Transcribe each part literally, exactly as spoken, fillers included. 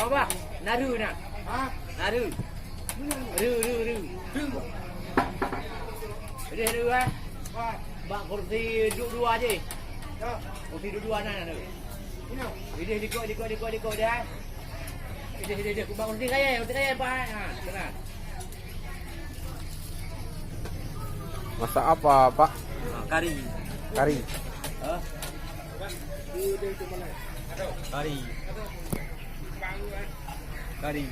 Apa? Naru na. Ha? Naru. Ru, ru, ru. Ru, ru, eh. Bak kursi duek dua je. Kursi duek dua na, naru. Ideh, likot, likot, likot, likot dia. Ideh, ideh, ideh. Bak kursi kaya, kursi kaya, Pak. Ha, tenang. Masak apa, Pak? Ah, kari. Kari. Hah? Kari. Kari.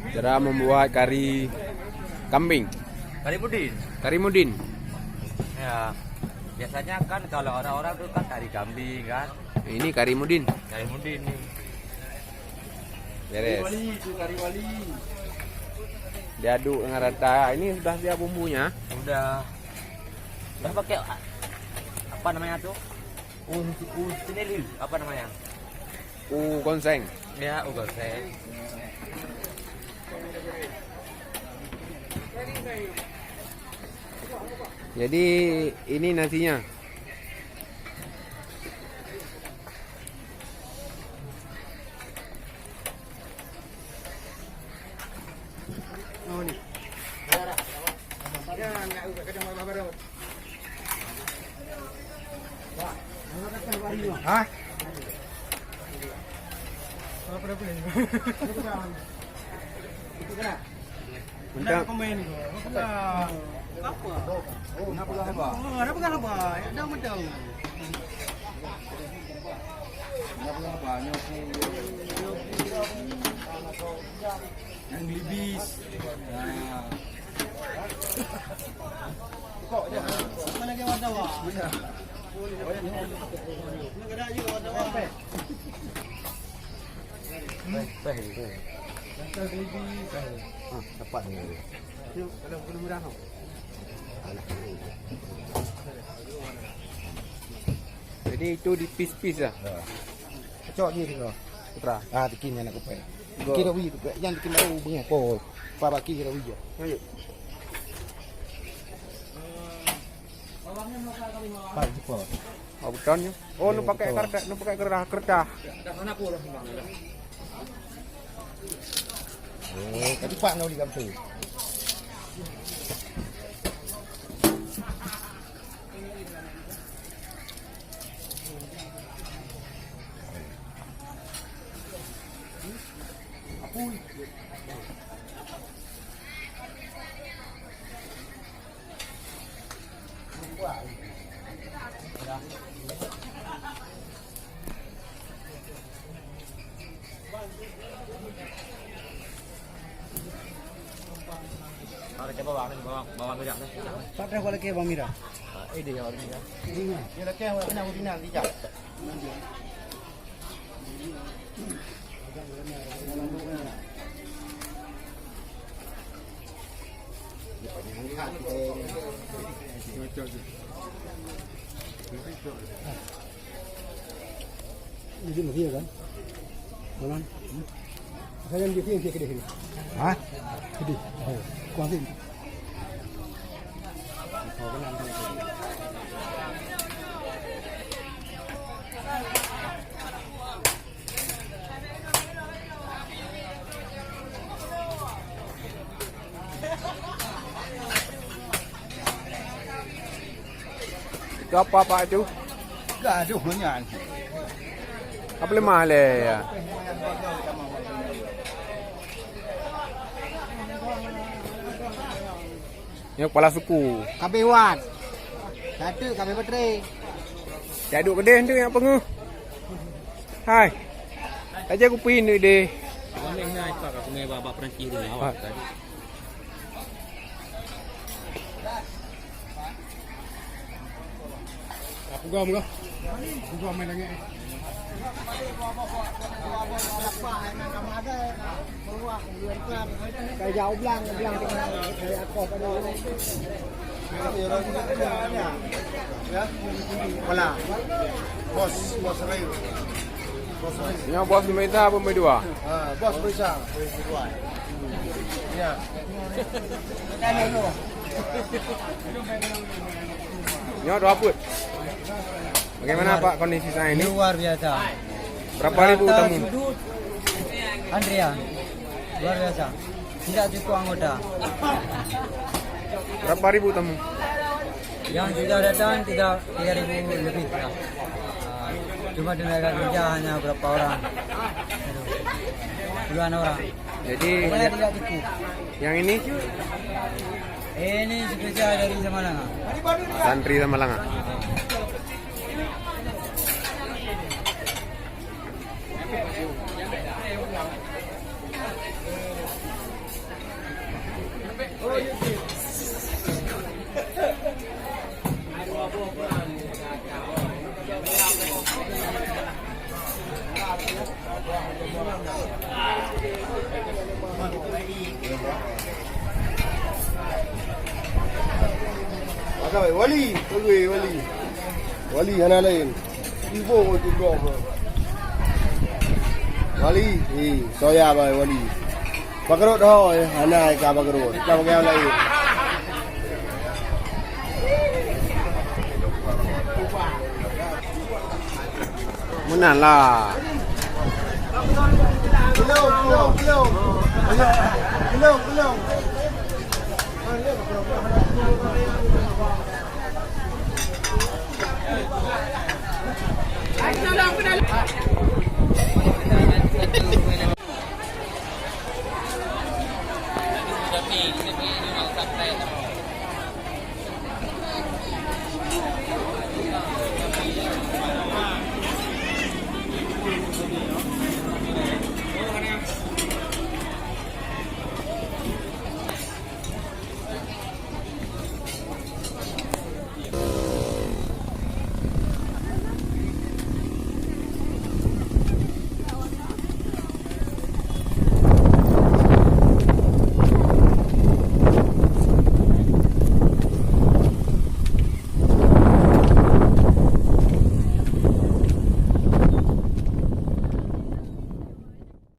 Cara membuat kari kambing. Kari mudin. Kari mudin. Ya. Biasanya kan kalau orang-orang tu kan kari kambing kan. Ini kari mudin. Kari mudin ni. Beres. Kari wali, itu kari wali. Diaduk dengan rata. Ini sudah siap bumbunya. Sudah. Dah pakai a-, apa namanya tu? U, u sendiri, apa namanya? U konseng. Ya, u konseng. Jadi ini nasinya. Oh, ni. Ha? Nak komen. Apa? Nak pegang apa? Oh, nak pegang apa? Ya, dah betul. Nak pegang apa? Nyoku. Nyang gelibis. Nah. Kok je. Mana lagi wartawan? Mana? Nak gerak juga wartawan. Teh, teh. Yang gelibis. Ah, dapat ni. Yuk, kalau gula merah tu. Alah. Jadi itu dipis-pis lah. Ya. Cok je tu. Putra. Ah, tikin anak kupet. Go. Tikin rawi kupet. Yang tikin baru bengeh ko. Pa baki rawi je. Ayo. Pak, jumpa. Oh, beton je. Oh, nu pakai kertas, nu pakai kertas, kertas. Oh, tapi pak nak beli kapsul. Ada coba bawang ni, bawang, bawang merah ni. Tak ada bawang merah. Ah, ini dia bawang merah. Ini. Dia lagi yang warna original dia. Jadi mesti ya kan? Malam. Saya yang bikin dia kedai ni. Ha? Kedai. Oh, kuah sini. Itu apa, Pak, itu? Gaduh nyan. Apa lemah le, ya? Nyoe kepala suku. Kabeh wan. Satu kabeh putri. Cak duek keudeh tu nyang peungeuh. Hai. Aja kupi ni deh. Kami ni ai tak aku mai babak Perancis ni awak tadi. Peugah, peugah. Peugah main langit. Kaya ublang, ublang tengah, kaya akoh pada. Ya. Kepala. Bos, bos Raya. Bos Raya. Nyoe bos pemerintah apa dua? Ha, bos pemerintah. Ya. Nyoe dua peuet. Bagaimana, Pak, kondisi saat ini? Luar biasa. Berapa ribu tamu? Sudut antrian. Luar biasa. Tidak cukup anggota. Berapa ribu tamu? Yang sudah datang tiga, tiga ribu lebih lah. Ah, cuma tenaga kerja hanya berapa orang? Aduh, puluhan orang. Jadi, pokoknya tidak cukup. Yang ini? Ini spesial dari Samalanga. Santri Samalanga. Wali, wali, wali. Wali hana lain. Ibu tu kau. Wali, eh, soya bai wali. Pakrot ho, eh, hana ka pakrot. Ka pakai lain. Meunan lah. Belum, belum, belum. Belum, belum.